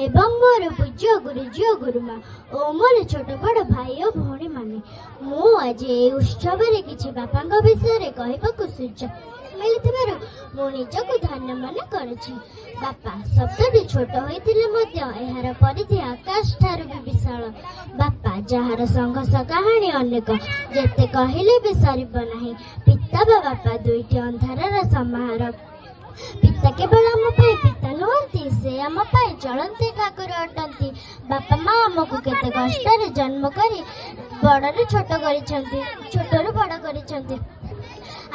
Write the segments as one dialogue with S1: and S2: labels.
S1: ଏବଂ ମୋର ପୂଜ୍ୟ ଗୁରୁଜୀ ଓ ଗୁରୁମା ଓ ମୋର ଛୋଟ ବଡ଼ ଭାଇ ଓ ଭଉଣୀମାନେ, ମୁଁ ଆଜି ଏହି ଉତ୍ସବରେ କିଛି ବାପାଙ୍କ ବିଷୟରେ କହିବାକୁ ସୁଯୋଗ ମିଳିଥିବାରୁ ମୁଁ ନିଜକୁ ଧନ୍ୟ ମନେ କରୁଛି। ବାପା ଶବ୍ଦଟି ଛୋଟ ହୋଇଥିଲେ ମଧ୍ୟ ଏହାର ପରିଧି ଆକାଶ ଠାରୁ ବି ବିଶାଳ। ବାପା ଯାହାର ସଂଘର୍ଷ କାହାଣୀ ଅନେକ, ଯେତେ କହିଲେ ବି ସରିବ ନାହିଁ। ପିତା ବା ବାପା ଦୁଇଟି ଅନ୍ଧାରର ସମାହାର। ପିତା କେବଳ ଆମ ପାଇଁ ପିତା ନୁହନ୍ତି, ସେ ଆମ ପାଇଁ ଚଳନ୍ତି ଠାକୁର ଅଟନ୍ତି। ବାପା ମା ଆମକୁ କେତେ କଷ୍ଟରେ ଜନ୍ମ କରି ବଡ଼ରୁ ଛୋଟ କରିଛନ୍ତି, ଛୋଟରୁ ବଡ଼ କରିଛନ୍ତି,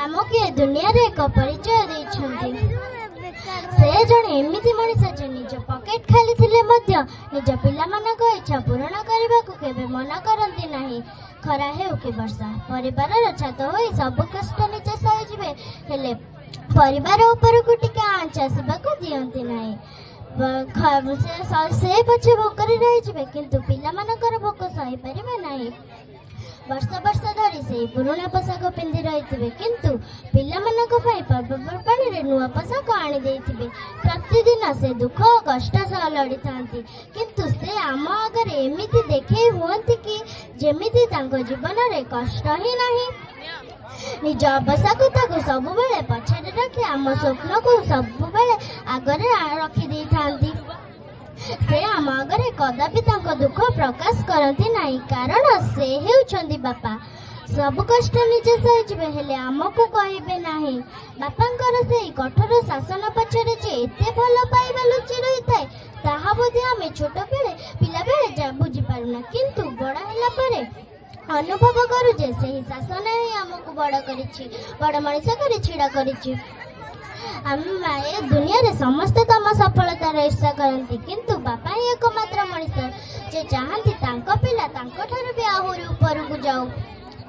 S1: ଆମକୁ ଏ ଦୁନିଆରେ ଏକ ପରିଚୟ ଦେଇଛନ୍ତି। ସେ ଜଣେ ଏମିତି ମଣିଷ ଯେ ନିଜ ପକେଟ ଖାଲି ଥିଲେ ମଧ୍ୟ ନିଜ ପିଲାମାନଙ୍କ ଇଚ୍ଛା ପୂରଣ କରିବାକୁ କେବେ ମନା କରନ୍ତି ନାହିଁ। ଖରା ହେଉ କି ବର୍ଷା, ପରିବାରର ଛାତ ହୋଇ ସବୁ କଷ୍ଟ ନିଜେ ସହିଯିବେ, ହେଲେ ପରିବାର ଉପରକୁ ଟିକେ ଆଞ୍ଚ ଆସିବାକୁ ଦିଅନ୍ତି ନାହିଁ। ସେ ପଛେ ଭୋକରେ ରହିଯିବେ, କିନ୍ତୁ ପିଲାମାନଙ୍କର ଭୋକ ସହିପାରିବେ ନାହିଁ। ବର୍ଷ ବର୍ଷ ଧରି ସେଇ ପୁରୁଣା ପୋଷାକ ପିନ୍ଧି ରହିଥିବେ, କିନ୍ତୁ ପିଲାମାନଙ୍କ ପାଇଁ ପର୍ବପର୍ବାଣିରେ ନୂଆ ପୋଷାକ ଆଣି ଦେଇଥିବେ। ପ୍ରତିଦିନ ସେ ଦୁଃଖ ଓ କଷ୍ଟ ସହ ଲଢ଼ିଥାନ୍ତି, କିନ୍ତୁ ସେ ଆମ ଆଗରେ ଏମିତି ଦେଖେଇ ହୁଅନ୍ତି କି ଯେମିତି ତାଙ୍କ ଜୀବନରେ କଷ୍ଟ ହିଁ ନାହିଁ। ନିଜ ଆବଶ୍ୟକତାକୁ ସବୁବେଳେ ପଛରେ ରଖି ଆମ ସ୍ୱପ୍ନକୁ ସବୁବେଳେ ଆଗରେ ରଖିଦେଇଥାନ୍ତି। ସେ ଆମ ଆଗରେ କଦାପି ତାଙ୍କ ଦୁଃଖ ପ୍ରକାଶ କରନ୍ତି ନାହିଁ, କାରଣ ସେ ହେଉଛନ୍ତି ବାପା। ସବୁ କଷ୍ଟ ନିଜେ ସହିଯିବେ, ହେଲେ ଆମକୁ କହିବେ ନାହିଁ। ବାପାଙ୍କର ସେଇ କଠୋର ଶାସନ ପଛରେ ଯେ ଏତେ ଭଲ ପାଇବା ଲୁଚି ରହିଥାଏ, ତାହା ବୋଧେ ଆମେ ଛୋଟବେଳେ ପିଲାବେଳେ ବୁଝିପାରୁନା, କିନ୍ତୁ ବଡ଼ ହେଲା ପରେ ଅନୁଭବ କରୁ ଯେ ସେହି ଶାସନ ହିଁ ଆମକୁ ବଡ଼ କରିଛି, ବଡ଼ ମଣିଷ କରି ଛିଡ଼ା କରିଛି। ଆମେ ଏ ଦୁନିଆରେ ସମସ୍ତେ ତମ ସଫଳତାର ଈର୍ଷା କରନ୍ତି, କିନ୍ତୁ ବାପା ହିଁ ଏକମାତ୍ର ମଣିଷ ଯେ ଚାହାନ୍ତି ତାଙ୍କ ପିଲା ତାଙ୍କଠାରୁ ବି ଆହୁରି ଉପରକୁ ଯାଉ।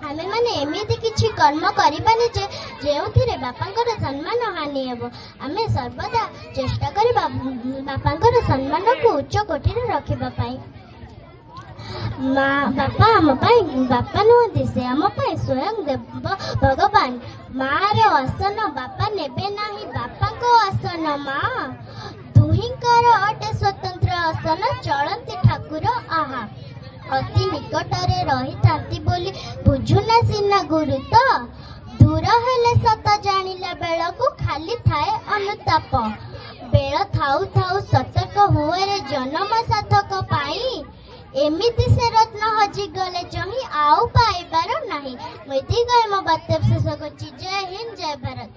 S1: ଆମେମାନେ ଏମିତି କିଛି କର୍ମ କରିବାନି ଯେ ଯେଉଁଥିରେ ବାପାଙ୍କର ସମ୍ମାନ ହାନି ହେବ। ଆମେ ସର୍ବଦା ଚେଷ୍ଟା କରିବା ବାପାଙ୍କର ସମ୍ମାନକୁ ଉଚ୍ଚ କୋଟିରେ ରଖିବା ପାଇଁ। ମା ବାପା ଆମ ପାଇଁ ବାପା ନୁହନ୍ତି, ସେ ଆମ ପାଇଁ ସ୍ୱୟଂ ଦେବ ଭଗବାନ। ମାର ଆସନ ବାପା ନେବେ ନାହିଁ, ବାପାଙ୍କ ଆସନ ମା। ଦୁହିଁଙ୍କର ଅଟେ ସ୍ୱତନ୍ତ୍ର ଆସନ, ଚଳନ୍ତି ଠାକୁର ଆହା। ଅତି ନିକଟରେ ରହିଥାନ୍ତି ବୋଲି ବୁଝୁନା ସିନା ଗୁରୁତ୍ୱ, ଦୂର ହେଲେ ସତ ଜାଣିଲା ବେଳକୁ ଖାଲି ଥାଏ ଅନୁତାପ। ବେଳ ଥାଉ ଥାଉ ସତର୍କ ହୁଏରେ ଜନମ ସାର୍ଥକ ପାଇଁ, ଏମିତି ସେ ରତ୍ନ ହଜିଗଲେ ଯହିଁ ଆଉ ପାଇବାର ନାହିଁ। ମୁଁ ଏତିକି କହି ମୋ ବକ୍ତବ୍ୟ ଶେଷ କରୁଛି। ଜୟ ହିନ୍ଦ, ଜୟ ଭାରତ।